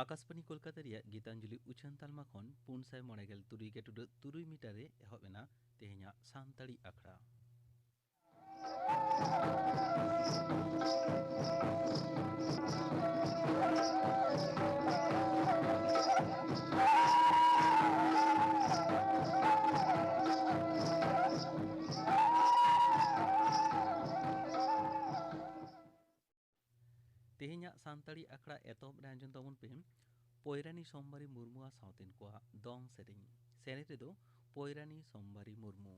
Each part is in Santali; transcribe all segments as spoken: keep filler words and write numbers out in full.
ᱟᱠᱟᱥᱵᱟᱱᱤ ᱠᱳᱞᱠᱟᱛᱟ ᱨᱮᱭᱟᱜ ᱜᱤᱛᱟᱧᱡᱚᱞᱤ ᱩᱪᱷᱟᱹᱱ ᱛᱟᱞᱢᱟ ᱠᱷᱚᱱ ᱯᱩᱱ ᱥᱟᱭ ᱢᱚᱬᱮ ᱜᱮᱞ ᱛᱩᱨᱩᱭ ᱜᱮ ᱴᱩᱰᱟᱹᱜ ᱛᱩᱨᱩᱭ ᱢᱤᱴᱟᱨ ᱨᱮ ᱮᱦᱚᱵ ᱮᱱᱟ ᱛᱮᱦᱮᱧᱟᱜ ᱥᱟᱱᱛᱟᱲᱤ ᱟᱠᱷᱲᱟ᱾ ᱛᱮᱦᱮᱧᱟᱜ ᱥᱟᱱᱛᱟᱲᱤ ᱟᱠᱷᱲᱟ ᱮᱛᱚᱦᱚᱵ ᱨᱮ ᱟᱸᱡᱚᱢ ᱛᱟᱵᱚᱱ ᱯᱮ ᱯᱚᱭᱨᱟᱱᱤ ᱥᱳᱢᱵᱟᱨᱤ ᱢᱩᱨᱢᱩᱣᱟᱜ ᱥᱟᱶᱛᱮᱱ ᱠᱚᱣᱟᱜ ᱫᱚᱝ ᱥᱮᱨᱮᱧ᱾ ᱥᱮᱨᱮᱧ ᱨᱮᱫᱚ ᱯᱚᱭᱨᱟᱱᱤ ᱥᱳᱢᱵᱟᱨᱤ ᱢᱩᱨᱢᱩ᱾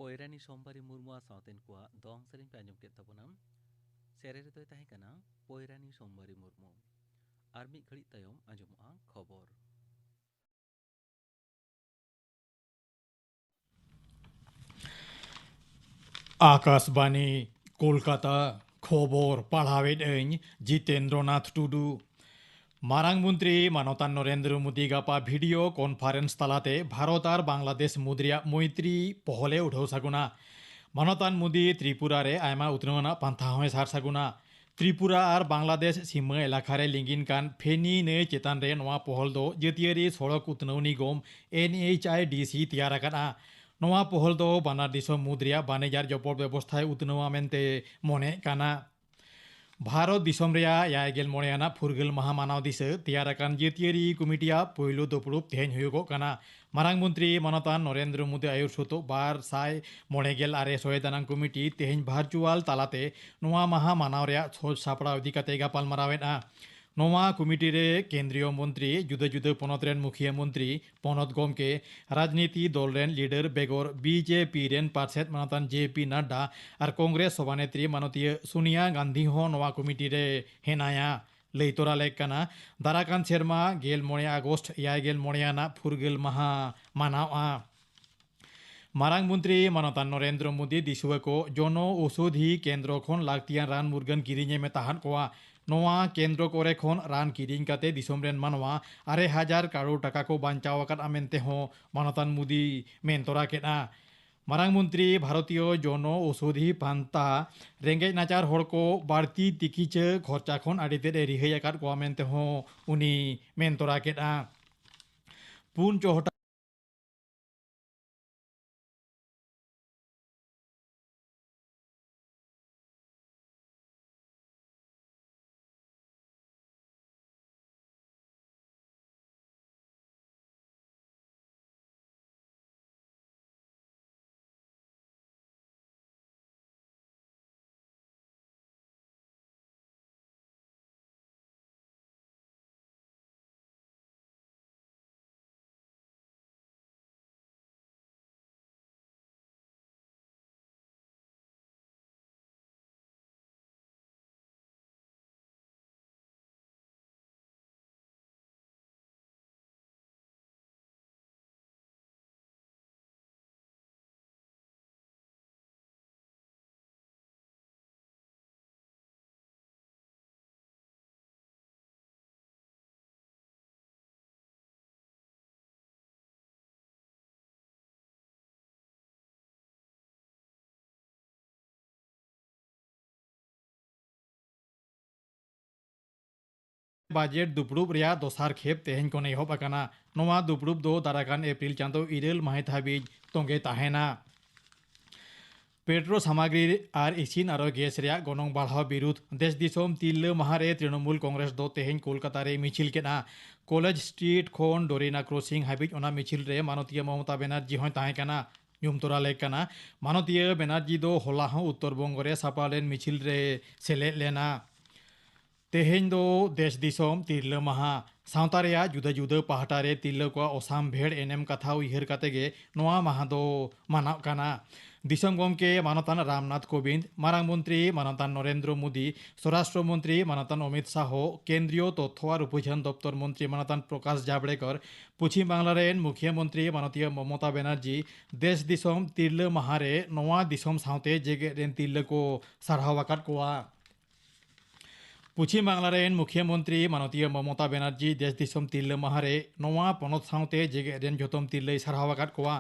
ᱯᱚᱭᱨᱟᱱᱤ ᱥᱳᱢᱵᱟᱨᱤ ᱢᱩᱨᱢᱩᱣᱟᱜ ᱥᱟᱶᱛᱮᱱ ᱠᱚᱣᱟᱜ ᱫᱚᱝ ᱥᱮᱨᱮᱧ ᱯᱮ ᱟᱸᱡᱚᱢ ᱠᱮᱫ ᱛᱟᱵᱚᱱᱟ᱾ ᱥᱮᱨᱮᱧ ᱨᱮᱫᱚᱭ ᱛᱟᱦᱮᱸ ᱠᱟᱱᱟ ᱯᱚᱭᱨᱟᱱᱤ ᱥᱳᱢᱵᱟᱨᱤ ᱢᱩᱨᱢᱩ᱾ ᱟᱨ ᱢᱤᱫ ᱜᱷᱟᱹᱲᱤᱡ ᱛᱟᱭᱚᱢ ᱟᱸᱡᱚᱢᱚᱜᱼᱟ ᱠᱷᱚᱵᱚᱨ᱾ ᱟᱠᱟᱥᱵᱟᱱᱤ, ᱠᱳᱞᱠᱟᱛᱟ᱾ ᱠᱷᱚᱵᱚᱨ ᱯᱟᱲᱦᱟᱣᱮᱫ ᱟᱹᱧ ᱡᱤᱛᱮᱱᱫᱨᱚᱱᱟᱛᱷ ᱴᱩᱰᱩ᱾ ᱢᱟᱨᱟᱝ ᱢᱚᱱᱛᱨᱤ ᱢᱟᱱᱚᱛᱟᱱ ᱱᱚᱨᱮᱱᱫᱨᱚ ᱢᱳᱫᱤ ᱜᱟᱯᱟ ᱵᱷᱤᱰᱤᱭᱳ ᱠᱚᱱᱯᱷᱟᱨᱮᱱᱥ ᱛᱟᱞᱟᱛᱮ ᱵᱷᱟᱨᱚᱛ ᱟᱨ ᱵᱟᱝᱞᱟᱫᱮᱥ ᱢᱩᱫᱽ ᱨᱮᱭᱟᱜ ᱢᱳᱭᱛᱨᱤ ᱯᱚᱦᱚᱞᱮ ᱩᱰᱷᱟᱹᱣ ᱥᱟᱹᱜᱩᱱᱟ᱾ ᱢᱟᱱᱚᱛᱟᱱ ᱢᱳᱫᱤ ᱛᱨᱤᱯᱩᱨᱟ ᱨᱮ ᱟᱭᱢᱟ ᱩᱛᱱᱟᱹᱣ ᱟᱱᱟᱜ ᱯᱟᱱᱛᱷᱟ ᱦᱚᱸᱭ ᱥᱟᱨ ᱥᱟᱹᱜᱩᱱᱟ᱾ ᱛᱨᱤᱯᱩᱨᱟ ᱟᱨ ᱵᱟᱝᱞᱟᱫᱮᱥ ᱥᱤᱢᱟᱹ ᱮᱞᱟᱠᱟ ᱨᱮ ᱞᱤᱸᱜᱤᱱ ᱠᱟᱱ ᱯᱷᱮᱱᱤ ᱱᱟᱹᱭ ᱪᱮᱛᱟᱱ ᱨᱮ ᱱᱚᱣᱟ ᱯᱚᱦᱚᱞ ᱫᱚ ᱡᱟᱹᱛᱤᱭᱟᱹᱨᱤ ᱥᱚᱲᱚᱠ ᱩᱛᱱᱟᱹᱣ ᱱᱤᱜᱚᱢ, NHIDC, ᱛᱮᱭᱟᱨ ᱟᱠᱟᱫᱼᱟ᱾ ᱱᱚᱣᱟ ᱯᱚᱦᱚᱞ ᱫᱚ ᱵᱟᱱᱟᱨ ᱫᱤᱥᱚᱢ ᱢᱩᱫᱽ ᱨᱮᱭᱟᱜ ᱵᱟᱱᱤᱡᱽ ᱟᱨ ᱡᱚᱯᱚᱲ ᱵᱮᱵᱚᱥᱛᱷᱟᱭ ᱩᱛᱱᱟᱹᱣᱟ ᱢᱮᱱᱛᱮ ᱢᱚᱱᱮᱜ ᱠᱟᱱᱟ᱾ ᱵᱷᱟᱨᱚᱛ ᱫᱤᱥᱚᱢ ᱨᱮᱭᱟᱜ ᱮᱭᱟᱭ ᱜᱮᱞ ᱢᱚᱬᱮ ᱟᱱᱟᱜ ᱯᱷᱩᱨᱜᱟᱹᱞ ᱢᱟᱦᱟ ᱢᱟᱱᱟᱣ ᱫᱤᱥᱟᱹ ᱛᱮᱭᱟᱨ ᱟᱠᱟᱱ ᱡᱟᱹᱛᱤᱭᱟᱹᱨᱤ ᱠᱚᱢᱤᱴᱤᱭᱟᱜ ᱯᱳᱭᱞᱳ ᱫᱩᱯᱲᱩᱵ ᱛᱮᱦᱮᱧ ᱦᱩᱭᱩᱜᱚᱜ ᱠᱟᱱᱟ᱾ ᱢᱟᱨᱟᱝ ᱢᱚᱱᱛᱨᱤ ᱢᱟᱱᱚᱛᱟᱱ ᱱᱚᱨᱮᱱᱫᱨᱚ ᱢᱳᱫᱤ ᱟᱹᱭᱩᱨ ᱥᱩᱛᱩᱜ ᱵᱟᱨ ᱥᱟᱭ ᱢᱚᱬᱮ ᱜᱮᱞ ᱟᱨᱮ ᱥᱚᱦᱮᱫ ᱟᱱᱟᱝ ᱠᱚᱢᱤᱴᱤ ᱛᱮᱦᱮᱧ ᱵᱷᱟᱨᱪᱩᱣᱟᱞ ᱛᱟᱞᱟᱛᱮ ᱱᱚᱣᱟ ᱢᱟᱦᱟ ᱢᱟᱱᱟᱣ ᱨᱮᱭᱟᱜ ᱥᱟᱡᱽ ᱥᱟᱯᱲᱟᱣ ᱤᱫᱤ ᱠᱟᱛᱮ ᱜᱟᱯᱟᱞᱢᱟᱨᱟᱣ ᱮᱫᱼᱟ᱾ ᱱᱚᱣᱟ ᱠᱚᱢᱤᱴᱤ ᱨᱮ ᱠᱮᱱᱫᱨᱤᱭᱚ ᱢᱚᱱᱛᱨᱤ, ᱡᱩᱫᱟᱹ ᱡᱩᱫᱟᱹ ᱯᱚᱱᱚᱛ ᱨᱮᱱ ᱢᱩᱠᱷᱤᱭᱟᱹ ᱢᱚᱱᱛᱨᱤ, ᱯᱚᱱᱚᱛ ᱜᱚᱢᱠᱮ, ᱨᱟᱡᱽᱱᱤᱛᱤ ᱫᱚᱞ ᱨᱮᱱ ᱞᱤᱰᱟᱨ ᱵᱮᱜᱚᱨ BJP ᱨᱮᱱ ᱯᱟᱨᱥᱮᱛ ᱢᱟᱱᱚᱛᱟᱱ JP ᱱᱟᱰᱰᱟ ᱟᱨ ᱠᱚᱝᱜᱨᱮᱥ ᱥᱚᱵᱷᱟᱱᱮᱛᱨᱤ ᱢᱟᱱᱚᱛᱤᱭᱟᱹ ᱥᱳᱱᱤᱭᱟ ᱜᱟᱱᱫᱷᱤ ᱦᱚᱸ ᱱᱚᱣᱟ ᱠᱚᱢᱤᱴᱤ ᱨᱮ ᱦᱮᱱᱟᱭᱟ᱾ ᱞᱟᱹᱭ ᱛᱚᱨᱟ ᱞᱮᱠ ᱠᱟᱱᱟ, ᱫᱟᱨᱟᱠᱟᱱ ᱥᱮᱨᱢᱟ ᱜᱮᱞ ᱢᱚᱬᱮ ᱟᱜᱚᱥᱴ ᱮᱭᱟᱭ ᱜᱮᱞ ᱢᱚᱬᱮ ᱟᱱᱟᱜ ᱯᱷᱩᱨᱜᱟᱹᱞ ᱢᱟᱦᱟ ᱢᱟᱱᱟᱣᱜᱼᱟ᱾ ᱢᱟᱨᱟᱝ ᱢᱚᱱᱛᱨᱤ ᱢᱟᱱᱚᱛᱟᱱ ᱱᱚᱨᱮᱱᱫᱨᱚ ᱢᱳᱫᱤ ᱫᱤᱥᱩᱣᱟᱹ ᱠᱚ ᱡᱚᱱᱚ ᱳᱥᱳᱫᱷᱤ ᱠᱮᱱᱫᱨᱚ ᱠᱷᱚᱱ ᱞᱟᱹᱠᱛᱤᱭᱟᱱ ᱨᱟᱱ ᱢᱩᱨᱜᱟᱹᱱ ᱠᱤᱨᱤᱧ ᱮ ᱢᱮᱛᱟᱦᱟᱫ ᱠᱚᱣᱟ᱾ ᱱᱚᱣᱟ ᱠᱮᱱᱫᱨᱚ ᱠᱚᱨᱮ ᱠᱷᱚᱱ ᱨᱟᱱ ᱠᱤᱨᱤᱧ ᱠᱟᱛᱮ ᱫᱤᱥᱚᱢ ᱨᱮᱱ ᱢᱟᱱᱣᱟ ᱟᱨᱮ ᱦᱟᱡᱟᱨ ᱠᱟᱨᱳᱲ ᱴᱟᱠᱟ ᱠᱚ ᱵᱟᱧᱪᱟᱣ ᱟᱠᱟᱫᱼᱟ ᱢᱮᱱᱛᱮ ᱦᱚᱸ ᱢᱟᱱᱚᱛᱟᱱ ᱢᱳᱫᱤ ᱢᱮᱱ ᱛᱚᱨᱟ ᱠᱮᱫᱼᱟ᱾ ᱢᱟᱨᱟᱝ ᱢᱚᱱᱛᱨᱤ ᱵᱷᱟᱨᱚᱛᱤᱭᱚ ᱡᱚᱱᱚ ᱳᱥᱳᱫᱷᱤ ᱯᱟᱱᱛᱷᱟ ᱨᱮᱸᱜᱮᱡ ᱱᱟᱪᱟᱨ ᱦᱚᱲ ᱠᱚ ᱵᱟᱹᱲᱛᱤ ᱛᱤᱠᱤᱪᱷᱟᱹ ᱠᱷᱚᱨᱪᱟ ᱠᱷᱚᱱ ᱟᱹᱰᱤ ᱛᱮᱫ ᱮ ᱨᱤᱦᱟᱹᱭ ᱟᱠᱟᱫ ᱠᱚᱣᱟ ᱢᱮᱱᱛᱮ ᱦᱚᱸ ᱩᱱᱤ ᱢᱮᱱ ᱛᱚᱨᱟ ᱠᱮᱫᱼᱟ᱾ ᱯᱩᱱ ᱪᱚᱦᱚᱴᱟ ᱵᱟᱡᱮᱴ ᱫᱩᱯᱲᱩᱵ ᱨᱮᱭᱟᱜ ᱫᱚᱥᱟᱨ ᱠᱷᱮᱯ ᱛᱮᱦᱮᱧ ᱠᱷᱚᱱ ᱮᱦᱚᱵ ᱟᱠᱟᱱᱟ᱾ ᱱᱚᱣᱟ ᱫᱩᱯᱲᱩᱵ ᱫᱚ ᱫᱟᱨᱟᱭ ᱠᱟᱱ ᱮᱯᱨᱤᱞ ᱪᱟᱸᱫᱚ ᱤᱨᱟᱹᱞ ᱢᱟᱹᱦᱤᱛ ᱦᱟᱹᱵᱤᱡ ᱛᱚᱸᱜᱮ ᱛᱟᱦᱮᱱᱟ᱾ ᱯᱮᱴᱨᱳ ᱥᱟᱢᱟᱜᱨᱤ ᱟᱨ ᱤᱥᱤᱱ ᱟᱨᱚ ᱜᱮᱥ ᱨᱮᱭᱟᱜ ᱜᱚᱱᱚᱝ ᱵᱟᱲᱦᱟᱣ ᱵᱤᱨᱩᱫᱷ ᱫᱮᱥ ᱫᱤᱥᱚᱢ ᱛᱤᱨᱞᱟᱹ ᱢᱟᱦᱟ ᱨᱮ ᱛᱨᱤᱱᱚᱢᱩᱞ ᱠᱚᱝᱜᱨᱮᱥ ᱫᱚ ᱛᱮᱦᱮᱧ ᱠᱳᱞᱠᱟᱛᱟ ᱨᱮ ᱢᱤᱪᱷᱤᱞ ᱠᱮᱫᱼᱟ᱾ ᱠᱚᱞᱮᱡᱽ ᱥᱴᱨᱤᱴ ᱠᱷᱚᱱ ᱰᱚᱨᱤᱱᱟ ᱠᱨᱚᱥᱤᱝ ᱦᱟᱹᱵᱤᱡ ᱚᱱᱟ ᱢᱤᱪᱷᱤᱞ ᱨᱮ ᱢᱟᱱᱚᱛᱤᱭᱟᱹ ᱢᱚᱢᱚᱛᱟ ᱵᱮᱱᱟᱨᱡᱤ ᱦᱚᱸᱭ ᱛᱟᱦᱮᱸ ᱠᱟᱱᱟ, ᱧᱩᱢ ᱛᱚᱨᱟ ᱞᱮᱠ ᱠᱟᱱᱟ᱾ ᱢᱟᱱᱚᱛᱤᱭᱟᱹ ᱵᱮᱱᱟᱨᱡᱤ ᱫᱚ ᱦᱚᱞᱟ ᱦᱚᱸ ᱩᱛᱛᱚᱨ ᱵᱚᱝᱜᱚ ᱨᱮ ᱥᱟᱯᱲᱟᱣ ᱞᱮᱱ ᱢᱤᱪᱷᱤᱞ ᱨᱮ ᱥᱮᱞᱮᱫ ᱞᱮᱱᱟ᱾ ᱛᱮᱦᱮᱧ ᱫᱚ ᱫᱮᱥ ᱫᱤᱥᱚᱢ ᱛᱤᱨᱞᱟᱹ ᱢᱟᱦᱟ᱾ ᱥᱟᱶᱛᱟ ᱨᱮᱭᱟᱜ ᱡᱩᱫᱟᱹ ᱡᱩᱫᱟᱹ ᱯᱟᱦᱴᱟ ᱨᱮ ᱛᱤᱨᱞᱟᱹ ᱠᱚᱣᱟᱜ ᱚᱥᱟᱢᱵᱷᱮᱲ ᱮᱱᱮᱢ ᱠᱟᱛᱷᱟ ᱩᱭᱦᱟᱹᱨ ᱠᱟᱛᱮ ᱜᱮ ᱱᱚᱣᱟ ᱢᱟᱦᱟ ᱫᱚ ᱢᱟᱱᱟᱣ ᱠᱟᱱᱟ᱾ ᱫᱤᱥᱚᱢ ᱜᱚᱢᱠᱮ ᱢᱟᱱᱚᱛᱟᱱ ᱨᱟᱢᱱᱟᱛᱷ ᱠᱳᱵᱤᱱᱫᱽ, ᱢᱟᱨᱟᱝ ᱢᱚᱱᱛᱨᱤ ᱢᱟᱱᱚᱛᱟᱱ ᱱᱚᱨᱮᱱᱫᱨᱚ ᱢᱳᱫᱤ, ᱥᱚᱨᱟᱥᱴᱨᱚ ᱢᱚᱱᱛᱨᱤ ᱢᱟᱱᱚᱛᱟᱱ ᱚᱢᱤᱛ ᱥᱟᱦᱚ, ᱠᱮᱱᱫᱨᱤᱭᱚ ᱛᱚᱛᱛᱷᱚ ᱟᱨ ᱩᱯᱚᱡᱷᱚᱱ ᱫᱚᱯᱛᱚᱨ ᱢᱚᱱᱛᱨᱤ ᱢᱟᱱᱚᱛᱟᱱ ᱯᱨᱚᱠᱟᱥ ᱡᱟᱵᱲᱮᱠᱚᱨ, ᱯᱚᱪᱷᱤᱢ ᱵᱟᱝᱞᱟ ᱨᱮᱱ ᱢᱩᱠᱷᱭᱟᱹ ᱢᱚᱱᱛᱨᱤ ᱢᱟᱱᱚᱛᱤᱭᱟᱹ ᱢᱚᱢᱚᱛᱟ ᱵᱮᱱᱟᱨᱡᱤ ᱫᱮᱥ ᱫᱤᱥᱚᱢ ᱛᱤᱨᱞᱟᱹ ᱢᱟᱦᱟ ᱨᱮ ᱱᱚᱣᱟ ᱫᱤᱥᱚᱢ ᱥᱟᱶᱛᱮ ᱡᱮᱜᱮᱛ ᱨᱮᱱ ᱛᱤᱨᱞᱟᱹ ᱠᱚ ᱥᱟᱨᱦᱟᱣ ᱟᱠᱟᱫ ᱠᱚᱣᱟ᱾ ᱯᱚᱪᱷᱤᱢ ᱵᱟᱝᱞᱟ ᱨᱮᱱ ᱢᱩᱠᱷᱭᱟᱹ ᱢᱚᱱᱛᱨᱤ ᱢᱟᱱᱚᱛᱤᱭᱟᱹ ᱢᱚᱢᱚᱛᱟ ᱵᱮᱱᱟᱨᱡᱤ ᱫᱮᱥ ᱫᱤᱥᱚᱢ ᱛᱤᱨᱞᱟᱹ ᱢᱟᱦᱟ ᱨᱮ ᱱᱚᱣᱟ ᱯᱚᱱᱚᱛ ᱥᱟᱶᱛᱮ ᱡᱮᱜᱮᱛ ᱨᱮᱱ ᱡᱚᱛᱚᱢ ᱛᱤᱨᱞᱟᱹᱭ ᱥᱟᱨᱦᱟᱣ ᱟᱠᱟᱫ ᱠᱚᱣᱟ᱾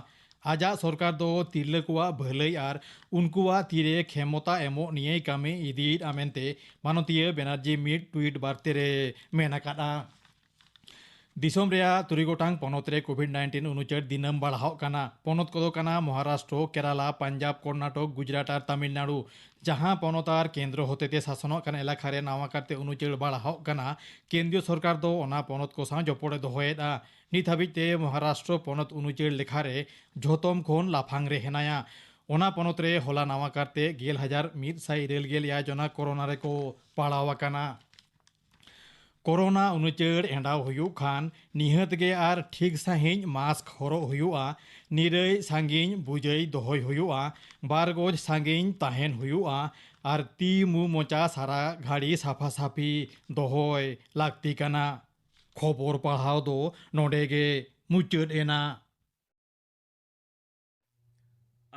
ᱟᱡᱟᱜ ᱥᱚᱨᱠᱟᱨ ᱫᱚ ᱛᱤᱨᱞᱟᱹ ᱠᱚᱣᱟᱜ ᱵᱷᱟᱹᱞᱟᱹᱭ ᱟᱨ ᱩᱱᱠᱩᱣᱟᱜ ᱛᱤᱨᱮ ᱠᱷᱮᱢᱚᱛᱟ ᱮᱢᱚᱜ ᱱᱤᱭᱮᱭ ᱠᱟᱹᱢᱤ ᱤᱫᱤᱭᱮᱫᱼᱟ ᱢᱮᱱᱛᱮ ᱢᱟᱱᱚᱛᱤᱭᱟᱹ ᱵᱮᱱᱟᱨᱡᱤ ᱢᱤᱫ ᱴᱩᱭᱤᱴ ᱵᱟᱨᱛᱮ ᱨᱮ ᱢᱮᱱ ᱟᱠᱟᱫᱼᱟ᱾ ᱫᱤᱥᱚᱢ ᱨᱮᱭᱟᱜ ᱛᱩᱨᱩᱭ ᱜᱚᱴᱟᱝ ᱯᱚᱱᱚᱛ ᱨᱮ ᱠᱳᱵᱷᱤᱰ ᱱᱟᱭᱤᱱᱴᱤᱱ ᱩᱱᱩᱪᱟᱹᱲ ᱫᱤᱱᱟᱹᱢ ᱵᱟᱲᱦᱟᱣᱜ ᱠᱟᱱᱟ᱾ ᱯᱚᱱᱚᱛ ᱠᱚᱫᱚ ᱠᱟᱱᱟ ᱢᱚᱦᱟᱨᱟᱥᱴᱨᱚ, ᱠᱮᱨᱟᱞᱟ, ᱯᱟᱧᱡᱟᱵᱽ, ᱠᱚᱨᱱᱟᱴᱚᱠ, ᱜᱩᱡᱽᱨᱟᱴ ᱟᱨ ᱛᱟᱢᱤᱞᱱᱟᱲᱩ᱾ ᱡᱟᱦᱟᱸ ᱯᱚᱱᱚᱛ ᱟᱨ ᱠᱮᱱᱫᱨᱚ ᱦᱚᱛᱮᱛᱮ ᱥᱟᱥᱚᱱᱚᱜ ᱠᱟᱱ ᱮᱞᱟᱠᱟ ᱨᱮ ᱱᱟᱣᱟ ᱠᱟᱨᱛᱮ ᱩᱱᱩᱪᱟᱹᱲ ᱵᱟᱲᱦᱟᱣᱜ ᱠᱟᱱᱟ, ᱠᱮᱱᱫᱨᱤᱭᱚ ᱥᱚᱨᱠᱟᱨ ᱫᱚ ᱚᱱᱟ ᱯᱚᱱᱚᱛ ᱠᱚ ᱥᱟᱶ ᱡᱚᱯᱚᱲ ᱮ ᱫᱚᱦᱚᱭᱮᱫᱼᱟ᱾ ᱱᱤᱛ ᱦᱟᱹᱵᱤᱡ ᱛᱮ ᱢᱚᱦᱟᱨᱟᱥᱴᱨᱚ ᱯᱚᱱᱚᱛ ᱩᱱᱩᱪᱟᱹᱲ ᱞᱮᱠᱷᱟ ᱨᱮ ᱡᱷᱚᱛᱚᱢ ᱠᱷᱚᱱ ᱞᱟᱯᱷᱟᱝ ᱨᱮ ᱦᱮᱱᱟᱭᱟ᱾ ᱚᱱᱟ ᱯᱚᱱᱚᱛ ᱨᱮ ᱦᱚᱞᱟ ᱱᱟᱣᱟ ᱠᱟᱨᱛᱮ ᱜᱮᱞ ᱦᱟᱡᱟᱨ ᱢᱤᱫ ᱥᱟᱭ ᱤᱨᱟᱹᱞ ᱜᱮᱞ ᱮᱭᱟᱭ ᱡᱚᱱᱟ ᱠᱳᱨᱳᱱᱟ ᱨᱮᱠᱚ ᱯᱟᱲᱟᱣ ᱟᱠᱟᱱᱟ᱾ ᱠᱳᱨᱳᱱᱟ ᱩᱱᱩᱪᱟᱹᱲ ᱮᱸᱰᱟᱣ ᱦᱩᱭᱩᱜ ᱠᱷᱟᱱ ᱱᱤᱦᱟᱹᱛ ᱜᱮ ᱟᱨ ᱴᱷᱤᱠ ᱥᱟᱺᱦᱤᱡ ᱢᱟᱥᱠ ᱦᱚᱨᱚᱜ ᱦᱩᱭᱩᱜᱼᱟ, ᱱᱤᱨᱟᱹᱭ ᱥᱟᱺᱜᱤᱧ ᱵᱩᱡᱟᱹᱭ ᱫᱚᱦᱚᱭ ᱦᱩᱭᱩᱜᱼᱟ, ᱵᱟᱨ ᱜᱚᱡ ᱥᱟᱺᱜᱤᱧ ᱛᱟᱦᱮᱱ ᱦᱩᱭᱩᱜᱼᱟ ᱟᱨ ᱛᱤ ᱢᱩ ᱢᱚᱪᱟ ᱥᱟᱨᱟ ᱜᱷᱟᱹᱲᱤ ᱥᱟᱯᱷᱟ ᱥᱟᱹᱯᱷᱤ ᱫᱚᱦᱚᱭ ᱞᱟᱹᱠᱛᱤ ᱠᱟᱱᱟ᱾ ᱠᱷᱚᱵᱚᱨ ᱯᱟᱲᱦᱟᱣ ᱫᱚ ᱱᱚᱰᱮ ᱜᱮ ᱢᱩᱪᱟᱹᱫ ᱮᱱᱟ᱾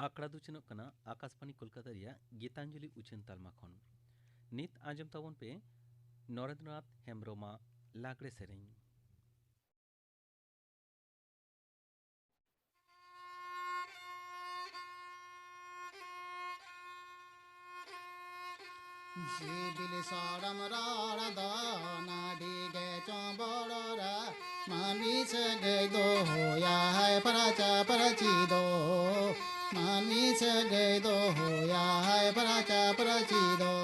ᱟᱠᱷᱲᱟ ᱫᱚ ᱪᱮᱫᱚᱜ ᱠᱟᱱᱟ ᱟᱠᱟᱥᱵᱟᱬᱤ ᱠᱳᱞᱠᱟᱛᱟ ᱨᱮᱭᱟᱜ ᱜᱤᱛᱟᱧᱡᱚᱞᱤ ᱩᱪᱷᱟᱹᱱ ᱛᱟᱞᱢᱟ ᱠᱷᱚᱱ᱾ ᱱᱤᱛ ᱟᱸᱡᱚᱢ ᱛᱟᱵᱚᱱ ᱯᱮ ᱱᱚᱨᱮᱱᱫᱨᱚᱱᱟᱛᱷ ᱦᱮᱢᱵᱨᱚᱢᱟᱜ ᱞᱟᱜᱽᱲᱮ ᱥᱮᱨᱮᱧ᱾ ᱥᱤᱵᱤᱞ ᱥᱚᱲᱚᱢ ᱨᱚᱲ ᱫᱚ ᱱᱟᱹᱰᱤ ᱜᱮ ᱪᱚᱢᱵᱚᱲ ᱨᱮ, ᱢᱟᱹᱱᱢᱤ ᱥᱟᱹᱜᱟᱹᱭ ᱫᱚᱦᱚᱭᱟᱭ ᱯᱷᱟᱨᱪᱟ ᱯᱷᱟᱹᱨᱪᱤ ᱫᱚ, ᱢᱟᱹᱱᱢᱤ ᱥᱟᱹᱜᱟᱹᱭ ᱫᱚᱦᱚᱭᱟᱭ ᱯᱷᱟᱨᱪᱟ ᱯᱷᱟᱹᱨᱪᱤ ᱫᱚ᱾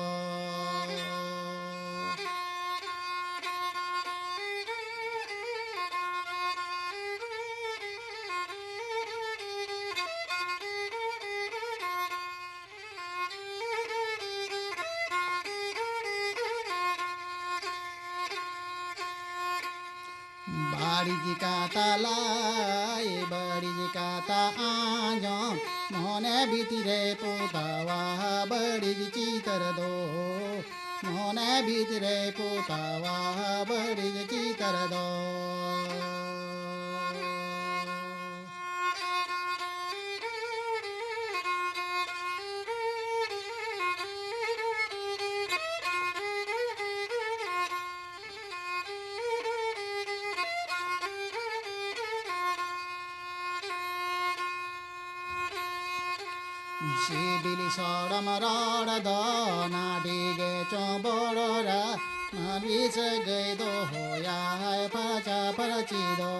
ᱵᱟᱹᱲᱤᱡ ᱠᱟᱛᱷᱟ ᱞᱟᱹᱭ, ᱵᱟᱹᱲᱤᱡ ᱠᱟᱛᱷᱟ ᱟᱸᱡᱚᱢ, ᱢᱚᱱᱮ ᱵᱷᱤᱛᱤᱨ ᱨᱮ ᱯᱚᱛᱟᱣᱟ ᱵᱟᱹᱲᱤᱡ ᱪᱤᱛᱟᱹᱨ ᱫᱚ, ᱢᱚᱱᱮ ᱵᱷᱤᱛᱤᱨ ᱨᱮ ᱯᱚᱛᱟᱣᱟ ᱵᱟᱹᱲᱤᱡ ᱪᱤᱛᱟᱹᱨ ᱫᱚ᱾ ᱥᱤᱵᱤᱞ ᱥᱚᱲᱚᱢ ᱨᱚᱲ ᱫᱚ ᱱᱟᱹᱰᱤ ᱜᱮ ᱪᱚᱢᱵᱚᱲ ᱨᱮ, ᱢᱟᱹᱱᱢᱤ ᱥᱟᱹᱜᱟᱹᱭ ᱫᱚᱦᱚᱭᱟᱭ ᱯᱷᱟᱨᱪᱟ ᱯᱷᱟᱹᱨᱪᱤ ᱫᱚ,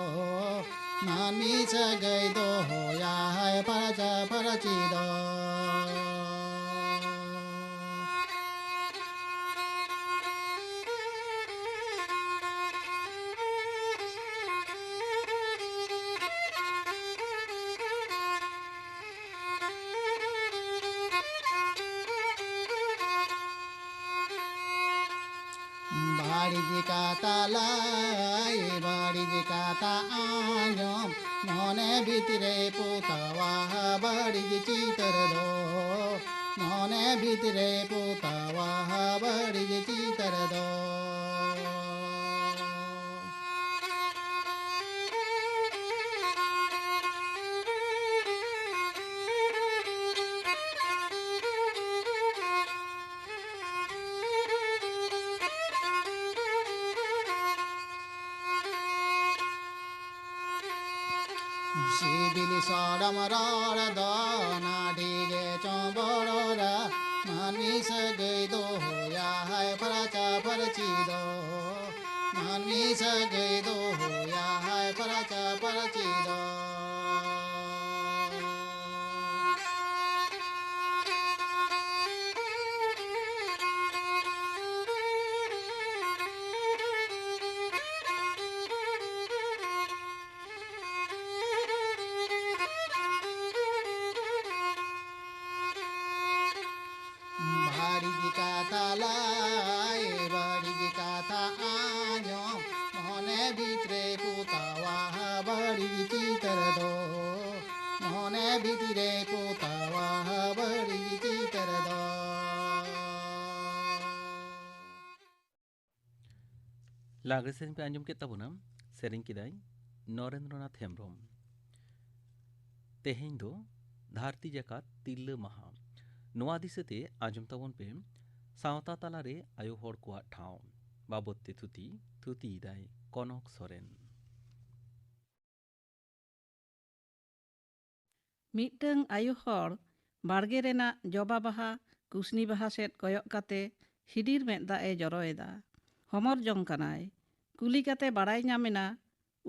ᱢᱟᱹᱱᱢᱤ ᱥᱟᱹᱜᱟᱹᱭ ᱫᱚᱦᱚᱭᱟᱭ ᱯᱷᱟᱨᱪᱟ ᱯᱷᱟᱹᱨᱪᱤ ᱫᱚ᱾ ᱵᱟᱹᱲᱤᱡ ᱠᱟᱛᱷᱟ ᱞᱟᱹᱭ, ᱵᱟᱹᱲᱤᱡ ᱠᱟᱛᱷᱟ ᱟᱸᱡᱚᱢ, ᱢᱚᱱᱮ ᱵᱷᱤᱛᱨᱮ ᱯᱚᱛᱟᱣᱟ ᱵᱟᱹᱲᱤᱡ ᱪᱤᱛᱟᱹᱨ ᱫᱚ, ᱢᱚᱱᱮ ᱵᱷᱤᱛᱨᱮ ᱯᱚᱛᱟᱣᱟ ᱵᱟᱹᱲᱤᱡ ᱪᱤᱛᱟᱹᱨ ᱫᱚ᱾ ᱥᱤᱵᱤᱞ ᱥᱚᱲᱚᱢ ᱨᱚᱲ ᱫᱚ ᱱᱟᱹᱰᱤ ᱜᱮ ᱪᱚᱢᱵᱚᱲ ᱨᱮ, ᱢᱟᱹᱱᱢᱤ ᱥᱟᱹᱜᱟᱹᱭ ᱫᱚ ᱢᱟᱹᱱᱢᱤ ᱥᱟᱹᱜᱟᱹᱭ ᱫᱚᱦᱚᱭᱟ ᱦᱟᱭ ᱯᱟᱨᱪᱟ ᱯᱟᱨᱪᱤ ᱫᱚ᱾ ᱵᱟᱹᱲᱤᱡ ᱠᱟᱛᱷᱟ ᱞᱟᱹᱭ, ᱵᱟᱹᱲᱤᱡ ᱠᱟᱛᱷᱟ ᱟᱸᱡᱚᱢ, ᱢᱚᱱᱮ ᱵᱷᱤᱛᱨᱮ ᱯᱚᱛᱟᱣᱟ ᱵᱟᱹᱲᱤᱡ ᱪᱤᱛᱟᱹᱨ ᱫᱚ, ᱢᱚᱱᱮ ᱵᱷᱤᱛᱨᱮ ᱯᱚᱛᱟᱣᱟ ᱵᱟᱹᱲᱤᱡ ᱪᱤᱛᱟᱹᱨ ᱫᱚ᱾ ᱞᱟᱜᱽᱲᱮ ᱥᱮᱨᱮᱧ ᱯᱮ ᱟᱸᱡᱚᱢ ᱠᱮᱫ ᱛᱟᱵᱚᱱᱟ, ᱥᱮᱨᱮᱧ ᱠᱮᱫᱟᱭ ᱱᱚᱨᱮᱱᱫᱨᱚᱱᱟᱛᱷ ᱦᱮᱢᱵᱨᱚᱢ᱾ ᱛᱮᱦᱮᱧ ᱫᱚ ᱫᱷᱟᱹᱨᱛᱤ ᱡᱟᱠᱟᱛ ᱛᱤᱨᱞᱟᱹ ᱢᱟᱦᱟ᱾ ᱱᱚᱣᱟ ᱫᱤᱥᱟᱹᱛᱮ ᱟᱸᱡᱚᱢ ᱛᱟᱵᱚᱱ ᱯᱮ ᱥᱟᱶᱛᱟ ᱛᱟᱞᱟᱨᱮ ᱟᱭᱳ ᱦᱚᱲ ᱠᱚᱣᱟᱜ ᱴᱷᱟᱶ ᱵᱟᱵᱚᱫ ᱛᱮ ᱛᱷᱩᱛᱤ, ᱛᱷᱩᱛᱤᱭᱮᱫᱟᱭ ᱠᱚᱱᱚᱠ ᱥᱚᱨᱮᱱ᱾ ᱢᱤᱫᱴᱟᱹᱝ ᱟᱭᱳ ᱦᱚᱲ ᱵᱟᱲᱜᱮ ᱨᱮᱱᱟᱜ ᱡᱚᱵᱟ ᱵᱟᱦᱟ, ᱠᱩᱥᱱᱤ ᱵᱟᱦᱟ ᱥᱮᱫ ᱠᱚᱭᱚᱜ ᱠᱟᱛᱮ ᱦᱤᱰᱤᱨ ᱢᱮᱫ ᱫᱟᱜ ᱮ ᱡᱚᱨᱚᱭᱮᱫᱟ᱾ ᱦᱚᱢᱚᱨ ᱡᱚᱝ ᱠᱟᱱᱟᱭ᱾ ᱠᱩᱞᱤ ᱠᱟᱛᱮ ᱵᱟᱲᱟᱭ ᱧᱟᱢ ᱮᱱᱟ,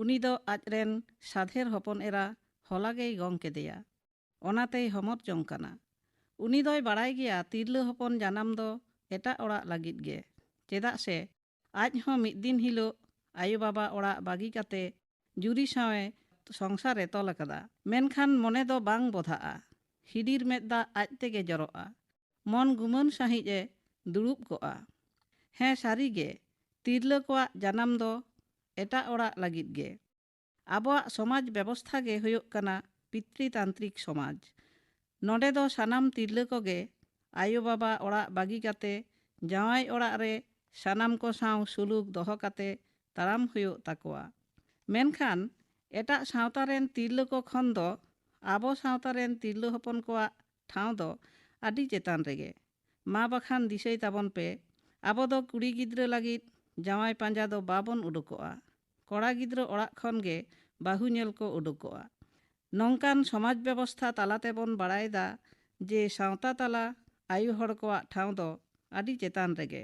ᱩᱱᱤ ᱫᱚ ᱟᱡ ᱨᱮᱱ ᱥᱟᱫᱷᱮᱨ ᱦᱚᱯᱚᱱ ᱮᱨᱟ ᱦᱚᱞᱟ ᱜᱮᱭ ᱜᱚᱝ ᱠᱮᱫᱮᱭᱟ᱾ ᱚᱱᱟᱛᱮᱭ ᱦᱚᱢᱚᱨ ᱡᱚᱝ ᱠᱟᱱᱟ᱾ ᱩᱱᱤ ᱫᱚᱭ ᱵᱟᱲᱟᱭ ᱜᱮᱭᱟ ᱛᱤᱨᱞᱟᱹ ᱦᱚᱯᱚᱱ ᱡᱟᱱᱟᱢ ᱫᱚ ᱮᱴᱟᱜ ᱚᱲᱟᱜ ᱞᱟᱹᱜᱤᱫ ᱜᱮ, ᱪᱮᱫᱟᱜ ᱥᱮ ᱟᱡ ᱦᱚᱸ ᱢᱤᱫ ᱫᱤᱱ ᱦᱤᱞᱳᱜ ᱟᱭᱳ ᱵᱟᱵᱟ ᱚᱲᱟᱜ ᱵᱟᱹᱜᱤ ᱠᱟᱛᱮ ᱡᱩᱨᱤ ᱥᱟᱶ ᱮ ᱥᱚᱝᱥᱟᱨ ᱮ ᱛᱚᱞ ᱟᱠᱟᱫᱟ᱾ ᱢᱮᱱᱠᱷᱟᱱ ᱢᱚᱱᱮ ᱫᱚ ᱵᱟᱝ ᱵᱚᱫᱷᱟᱜᱼᱟ᱾ ᱦᱤᱰᱤᱨ ᱢᱮᱫ ᱫᱟᱜ ᱟᱡ ᱛᱮᱜᱮ ᱡᱚᱨᱚᱜᱼᱟ᱾ ᱢᱚᱱ ᱜᱩᱢᱟᱹᱱ ᱥᱟᱺᱦᱤᱡ ᱮ ᱫᱩᱲᱩᱵ ᱠᱚᱜᱼᱟ᱾ ᱦᱮᱸ, ᱥᱟᱹᱨᱤ ᱜᱮ, ᱛᱤᱨᱞᱟᱹ ᱠᱚᱣᱟᱜ ᱡᱟᱱᱟᱢ ᱫᱚ ᱮᱴᱟᱜ ᱚᱲᱟᱜ ᱞᱟᱹᱜᱤᱫ ᱜᱮ᱾ ᱟᱵᱚᱣᱟᱜ ᱥᱚᱢᱟᱡᱽ ᱵᱮᱵᱚᱥᱛᱷᱟ ᱜᱮ ᱦᱩᱭᱩᱜ ᱠᱟᱱᱟ ᱯᱤᱛᱨᱤᱛᱟᱱᱛᱨᱤᱠ ᱥᱚᱢᱟᱡᱽ᱾ ᱱᱚᱰᱮ ᱫᱚ ᱥᱟᱱᱟᱢ ᱛᱤᱨᱞᱟᱹ ᱠᱚᱜᱮ ᱟᱭᱳ ᱵᱟᱵᱟ ᱚᱲᱟᱜ ᱵᱟᱹᱜᱤ ᱠᱟᱛᱮ ᱡᱟᱶᱟᱭ ᱚᱲᱟᱜ ᱨᱮ ᱥᱟᱱᱟᱢ ᱠᱚ ᱥᱟᱶ ᱥᱩᱞᱩᱠ ᱫᱚᱦᱚ ᱠᱟᱛᱮ ᱛᱟᱲᱟᱢ ᱦᱩᱭᱩᱜ ᱛᱟᱠᱚᱣᱟ᱾ ᱢᱮᱱᱠᱷᱟᱱ ᱮᱴᱟᱜ ᱥᱟᱶᱛᱟ ᱨᱮᱱ ᱛᱤᱨᱞᱟᱹ ᱠᱚ ᱠᱷᱚᱱ ᱫᱚ ᱟᱵᱚ ᱥᱟᱶᱛᱟ ᱨᱮᱱ ᱛᱤᱨᱞᱟᱹ ᱦᱚᱯᱚᱱ ᱠᱚᱣᱟᱜ ᱴᱷᱟᱶ ᱫᱚ ᱟᱹᱰᱤ ᱪᱮᱛᱟᱱ ᱨᱮᱜᱮ᱾ ᱢᱟ ᱵᱟᱠᱷᱟᱱ ᱫᱤᱥᱟᱹᱭ ᱛᱟᱵᱚᱱ ᱯᱮ, ᱟᱵᱚ ᱫᱚ ᱠᱩᱲᱤ ᱜᱤᱫᱽᱨᱟᱹ ᱞᱟᱹᱜᱤᱫ ᱡᱟᱶᱟᱭ ᱯᱟᱸᱡᱟ ᱫᱚ ᱵᱟᱵᱚᱱ ᱩᱰᱩᱠᱚᱜᱼᱟ᱾ ᱠᱚᱲᱟ ᱜᱤᱫᱽᱨᱟᱹ ᱚᱲᱟᱜ ᱠᱷᱚᱱ ᱜᱮ ᱵᱟᱹᱦᱩ ᱧᱮᱞ ᱠᱚ ᱩᱰᱩᱠᱚᱜᱼᱟ᱾ ᱱᱚᱝᱠᱟᱱ ᱥᱚᱢᱟᱡᱽ ᱵᱮᱵᱚᱥᱛᱷᱟ ᱛᱟᱞᱟ ᱛᱮᱵᱚᱱ ᱵᱟᱲᱟᱭᱮᱫᱟ ᱡᱮ ᱥᱟᱶᱛᱟ ᱛᱟᱞᱟ ᱟᱭᱳ ᱦᱚᱲ ᱠᱚᱣᱟᱜ ᱴᱷᱟᱶ ᱫᱚ ᱟᱹᱰᱤ ᱪᱮᱛᱟᱱ ᱨᱮᱜᱮ᱾